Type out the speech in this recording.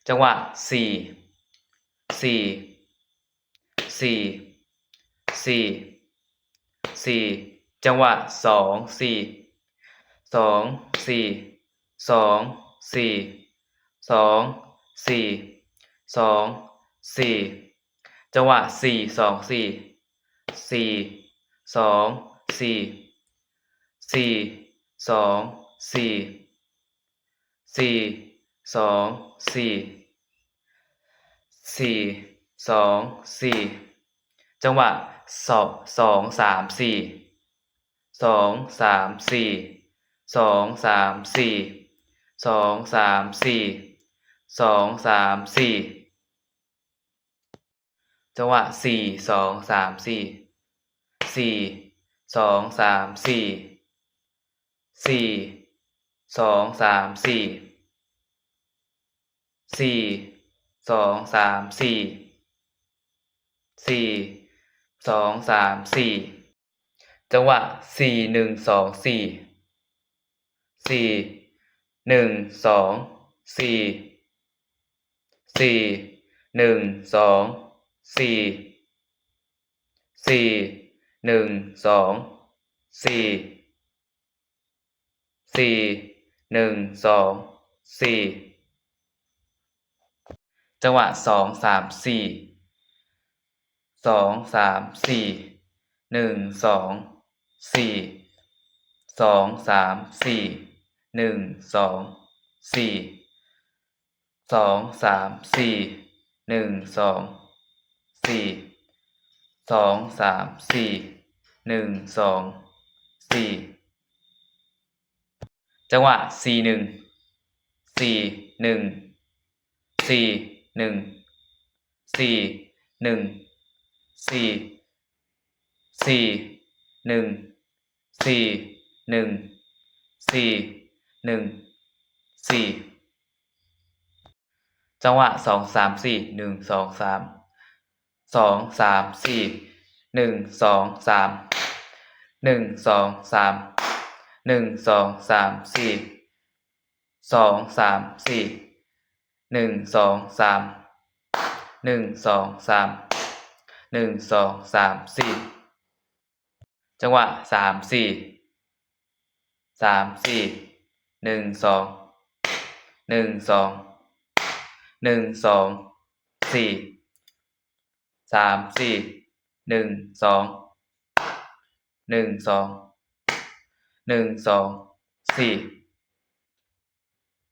ຈັງຫວະ ສີ່ ສີ່ ສີ່ ສີ່ ສີ່ ຈັງຫວະ ສອງ ສີ່ ສອງ ສີ່ ສອງ ສີ່ ສອງ ສີ່ ສອງ ສີ່ ຈັງຫວະ ສີ່ ສອງ ສີ່ ສີ່ ສອງ ສີ່ ສີ່ ສອງ ສີ່ ສີ່ ສອງ ສີ່ ສີ່ ສອງ ສີ່ ຈັງຫວະ ສອງ ສອງ ສາມ ສີ່ ສອງ ສາມ ສີ່ ສອງ ສາມ ສີ່ ສອງ ສາມ ສີ່ ສອງ ສາມ ສີ່ ຈັງຫວະ ສີ່ ສອງ ສາມ ສີ່ ສີ່ ສອງ ສາມ ສີ່ ສີ່ ສອງ ສາມ ສີ່ ສີ່ ສອງ ສາມ ສີ່ ສີ່ ສອງ ສາມ ສີ່ ຈັງຫວະ ສີ່ ໜຶ່ງ ສອງ ສີ່ ສີ່ ໜຶ່ງ ສອງ ສີ່ ສີ່ ໜຶ່ງ ສອງ ສີ່ ສີ່ ໜຶ່ງ ສອງ ສີ່ ສີ່ ໜຶ່ງ ສອງ ສີ່ ຈັງຫວະ ສອງ ສາມ ສີ່ ສອງ ສາມ ສີ່ ໜຶ່ງ ສອງ ສີ່ ສອງ ສາມ ສີ່ ໜຶ່ງ ສອງ ສີ່ ສອງ ສາມ ສີ່ ໜຶ່ງ ສອງ ສີ່ ສອງ ສາມ ສີ່ ໜຶ່ງ ສອງ ສີ່ ຈັງຫວະ ສີ່ ໜຶ່ງ ສີ່ ໜຶ່ງ ສີ່ ໜຶ່ງ ສີ່ ໜຶ່ງ ສີ່ ສີ່ ໜຶ່ງ ສີ່ ໜຶ່ງ ສີ່ ໜຶ່ງ ສີ່ ຈັງຫວະ ສອງ ສາມ ສີ່ ໜຶ່ງ ສອງ ສາມ ສອງ ສາມ ສີ່ ໜຶ່ງ ສອງ ສາມ ໜຶ່ງ ສອງ ສາມ ໜຶ່ງ ສອງ ສາມ ສີ່ ສອງ ສາມ ສີ່ ໜຶ່ງ ສອງ ສາມ ໜຶ່ງ ສອງ ສາມ ໜຶ່ງ ສອງ ສາມ ສີ່ ຈັງຫວະ ສາມ ສີ່ ສາມ ສີ່ ໜຶ່ງ ສອງ ໜຶ່ງ ສອງ ໜຶ່ງ ສອງ ສີ່ ສາມ ສີ່ ໜຶ່ງ ສອງ ໜຶ່ງ ສອງ ໜຶ່ງ ສອງ ສີ່